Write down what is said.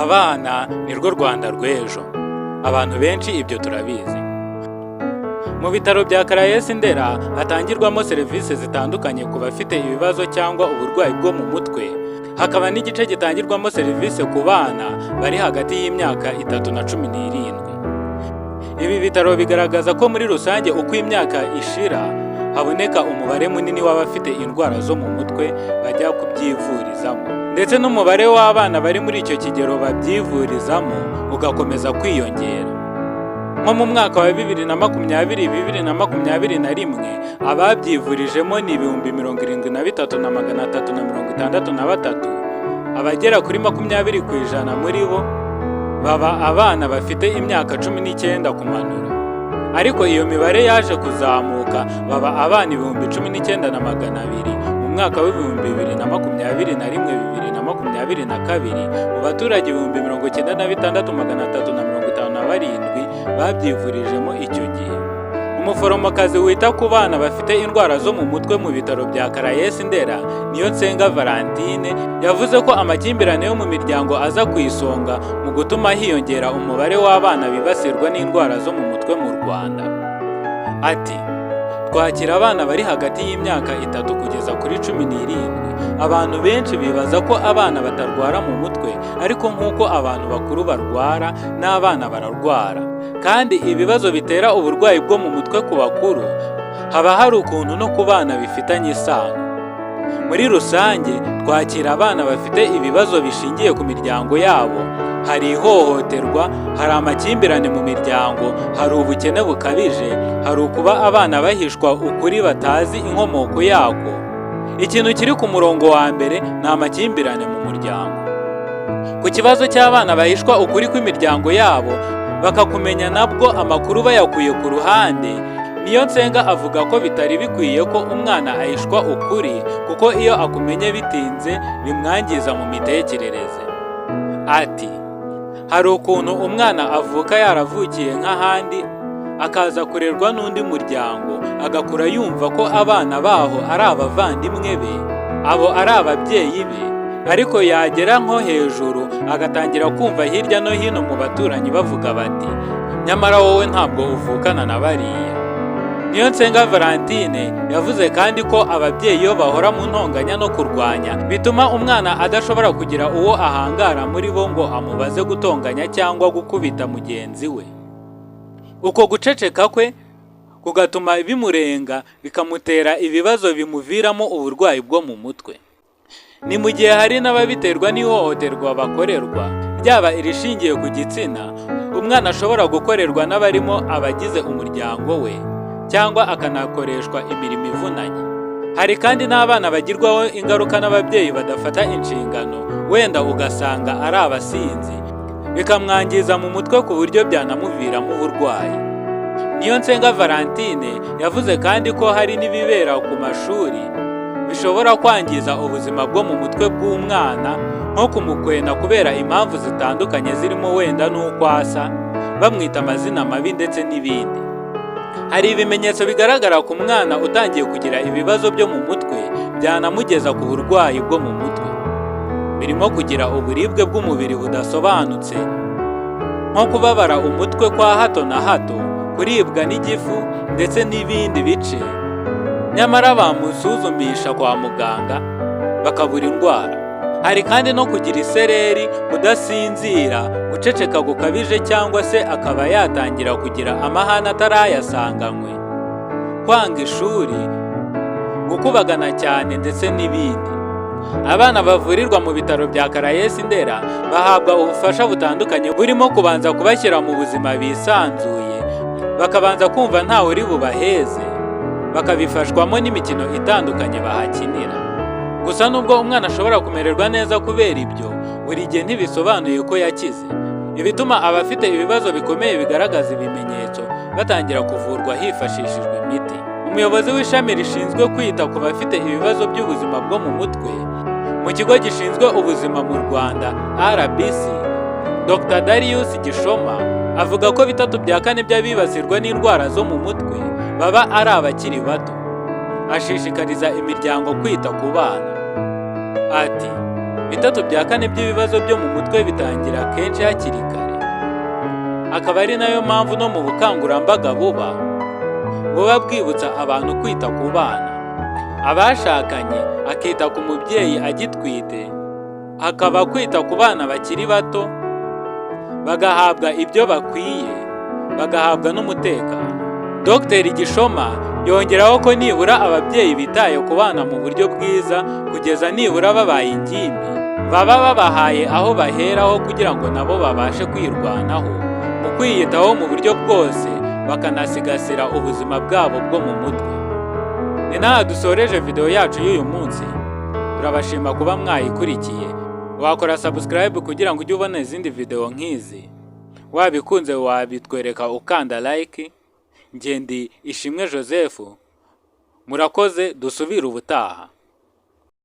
Abana ni rwo Rwanda rw'ejo. Abantu benshi ibyo turabizi. Mu bitaro bya Caraes Ndera hatangirwamo serivisi zitandukanye ku bafite ibibazo cyangwa uburwayi bwo mu mutwe, hakaba n'igice gitangirwamo serivisi ku bana bari hagati y'imyaka 3 na 17. Ibi bitaro bigaragaza ko muri rusange uko imyaka ishira haboneka umubare munini w'abafite indwara zo mu mutwe bajya kubyivurizamo, ndetse n'umubare w'abana bari muri icyo kigero babyivurizamo ugakomeza kwiyongera. Nko mu mwaka wa 2020, 2021, ababyivurijemo ni 73,363, abagera kuri 20% muri bo baba abana bafite imyaka 19 kumanura. Ariko iyo mibare yaje kuzamuka baba abana 19,200 mu mwaka wa 2021, 2022, mu baturage 96,357 babyivurijemo icyo gihe. Umuforomokazi wita ku bana bafite indwara zo mu mutwe mu bitaro bya Caraes Ndera, Niyonsenga Valentine, yavuze ko amakimbirane yo mu miryango aza ku isonga mu gutuma hiyongera umubare w'abana bibasirwa n'indwara zo mu mutwe mu Rwanda. Ati: "Twakira abana bari hagati y'imyaka 3 kugeza kuri 17. Abantu benshi bibaza ko abana batarwara mu mutwe, ariko nk'uko abantu bakuru barwara, n'abana bararwara. Kandi ibibazo bitera uburwayi bwo mu mutwe ku bakuru, haba hari ukuntu no ku bana bifitanye isano. Muri rusange twakira abana bafite ibibazo bishingiye ku miryango yabo. Hari ihohoterwa, hari amakimbirane mu miryango, hari ubukene bukabije, hari ukuba abana bahishwa ukuri batazi inkomoko yako. Ikintu kiri ku murongo wa mbere ni amakimbirane mu muryango." Ku kibazo cy'abana bahishwa ukuri kw'imiryango yabo, bakakumenya nabwo amakuru bayakuye ku ruhande, Niyonsenga avuga ko bitari bikwiye ko umwana ahishwa ukuri, kuko iyo akumenye bitinze bimwangiza mu mitekerereze. Ati: "Hari ukuntu umwana avuka yaravukiye nk'ahandi, akaza kurerwa n'undi muryango, agakura yumva ko abana baho ari abavandimwe be, abo ari ababyeyi be, ariko yagera nko hejuru agatangira kumva hirya no hino mu baturanyi bavuga bati: 'Nyamara wowe ntabwo uvukana na bariya.'" Niyonsenga Valentine yavuze kandi ko ababyeyi iyo bahora mu ntonganya no kurwanya, bituma umwana adashobora kugira uwo ahangara muri bo ngo amubaze gutonganya cyangwa gukubita mugenzi we. Uko guceceka kwe kugatuma bimurenga, bikamutera ibibazo bimuviramo uburwayi bwo mu mutwe. Ni mu gihe hari n'ababiterwa n'ihohoterwa bakorerwa, ryaba irishingiye ku gitsina, umwana ashobora gukorerwa n'abarimo abagize umuryango we, cyangwa akanakoreshwa imirimo ivunanye. Hari kandi n'abana bagirwaho ingaruka n'ababyeyi badafata inshingano, wenda ugasanga ari abasinzi, bikamwangiza mu mutwe ku buryo byanamuviramo uburwayi. Niyonsenga Valentine yavuze kandi ko hari n'ibibera ku mashuri bishobora kwangiza ubuzima bwo mu mutwe bw'umwana, nko kumukwena kubera impamvu zitandukanye zirimo wenda n'uko asa, bamwita amazina mabi ndetse n'ibindi. Hari ibimenyetso bigaragara ku mwana utangiye kugira ibibazo byo mu mutwe byanamugeza ku burwayi bwo mu mutwe, birimo kugira uburibwe bw'umubiri budasobanutse, nko kubabara umutwe kwa hato na hato, kuribwa n'igifu ndetse n'ibindi bice, nyamara bamusuzumisha kwa muganga bakabura indwara. Hari kandi no kugira isereri, kudasinzira, guceceka gukabije cyangwa se akaba yatangira kugira amahane atarayasanganywe, kwanga ishuri, gukubagana cyane ndetse n'ibindi. Abana bavurirwa mu bitaro bya Caraes Ndera bahabwa ubufasha butandukanye, burimo kubanza kubashyira mu buzima bisanzuye, bakabanza kumva ntawe uri bubaheze, bakabifashwamo n'imikino itandukanye bahakinira. Gusa nubwo umwana ashobora kumererwa neza kubera ibyo, buri gihe ntibisobanuye ko yakize. Ibituma abafite ibibazo bikomeye bigaragaza ibimenyetso batangira kuvurwa hifashishijwe imiti. Umuyobozi w'ishami rishinzwe kwita ku bafite ibibazo by'ubuzima bwo mu mutwe mu kigo gishinzwe ubuzima mu Rwanda, RBC, Dr Darius Gishoma, avuga ko 3/4 by'abibasirwa n'indwara zo mu mutwe baba ari abakiri bato. Ashishikariza imiryango kwita ku bana. Ati: 3/4 by'ibibazo byo mu mutwe bitangira kenshi hakiri kare, akaba ari nayo mpamvu no mu bukangurambaga buba bwibutsa abantu kwita ku bana. Abashakanye akita ku mubyeyi agitwite, akaba kwita ku bana bakiri bato, bagahabwa ibyo bakwiye, bagahabwa n'umutekano. Dr Gishoma yongeraho ko nibura ababyeyi bitaye ku bana mu buryo bwiza kugeza nibura babaye ingimbi, baba babahaye aho baheraho kugira ngo nabo babashe kwirwanaho mu kwiyitaho mu buryo bwose, bakanasigasira ubuzima bwabo bwo mu mutwe. Ni n'aha dusoreje video yacu y'uyu munsi. Turabashima kuba mwayikurikiye. Wakora subscribe kugira ngo ujye ubona izindi video nk'izi. Wabikunze wabitwereka ukanda like. Ngendi Ishimwe Joseph, murakoze, dusubire ubutaha.